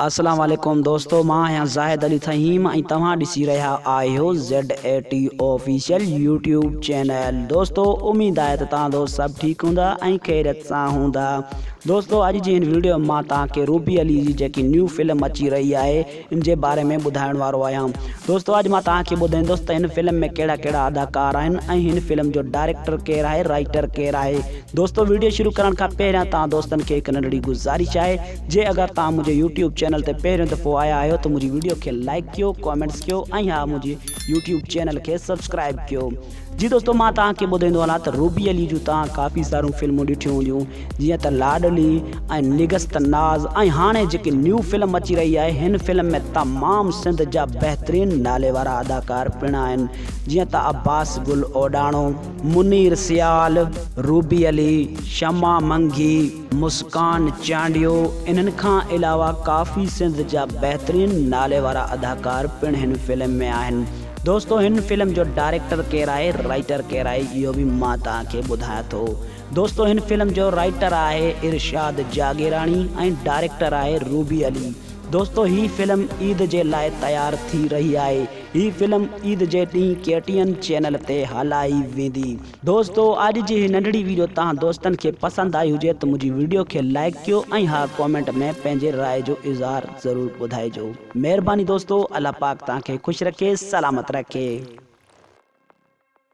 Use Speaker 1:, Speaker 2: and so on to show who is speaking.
Speaker 1: اسلام عليڪم دوستو مان آهيان زاهد علي ٿهيم ۽ توهان ڏسي رهيا آهيو Z A T official YouTube channel دوستو اميد آهي ته توهان دوست سڀ ٺيڪ هوندا ۽ خيريت سان هوندا دوستو اڄ جي هن ويڊيو ۾ مان توهان کي روبي علي جي جيڪي نيو فلم اچي رهي آهي ان جي باري ۾ ٻڌائڻ وارو آهيان دوستو اڄ مان توهان کي ٻڌائيندس ته هن فلم ۾ ڪهڙا ڪهڙا اداڪار آهن ۽ هن فلم جو ڊائريڪٽر ڪير آهي رائيٽر ڪير آهي دوستو ويڊيو شروع ڪرڻ کان پهريان توهان دوستن کي هڪ ننڍڙي گذارش آهي جي اگر توهان منهنجي يوٽيوب چينل تي پهريون دفعو آيا آهيو ته منهنجي ويڊيو کي لائيڪ ڪيو ڪامينٽس ڪيو ۽ ها منهنجي يوٽيوب چينل کي سبسڪرائيب ڪيو جي دوستو مان توهان کي ٻڌائيندو هلان ته روبي علي جون توهان ڪافي ساريون فلمون ڏٺيون هونديون جيئن ته لاڏلي ۽ نگست ناز ۽ هاڻي جيڪي نيو فلم اچي رهي آهي هن فلم ۾ تمام سنڌ جا بهترين نالي وارا اداڪار پڻ آهن جيئن ته عباس گل اوڏاڻو منير سيال روبي علي شمع منگي مسڪان چانڊيو انهن کان علاوه ڪافي سنڌ جا بهترين نالي وارا اداڪار پڻ هن فلم ۾ آهن دوستو هن فلم جو ڊائريڪٽر ڪير آهي رائيٽر ڪير آهي اهو به مان توهان کي ٻڌايان ٿو دوستو هن فلم جو رائيٽر آهي ارشاد جاگيراڻي ۽ ڊائريڪٽر آهي روبي علي دوستو هي فلم عيد جي لاء تيار ٿي رهي آهي هي فلم عيد جي ڏينهن ڪي ٽي اين چينل تي هلائي ويندي. دوستو اڄ جي هي ننڍڙي ويڊيو توهان دوستن کي پسند آئي هجي ته منهنجي ويڊيو کي لائيڪ ڪيو ۽ ها ڪامينٽ ۾ پنهنجي راء جو اظهار ضرور ٻڌائجو مهرباني دوستو الله پاڪ توهان کي خوش رکي سلامت رکي.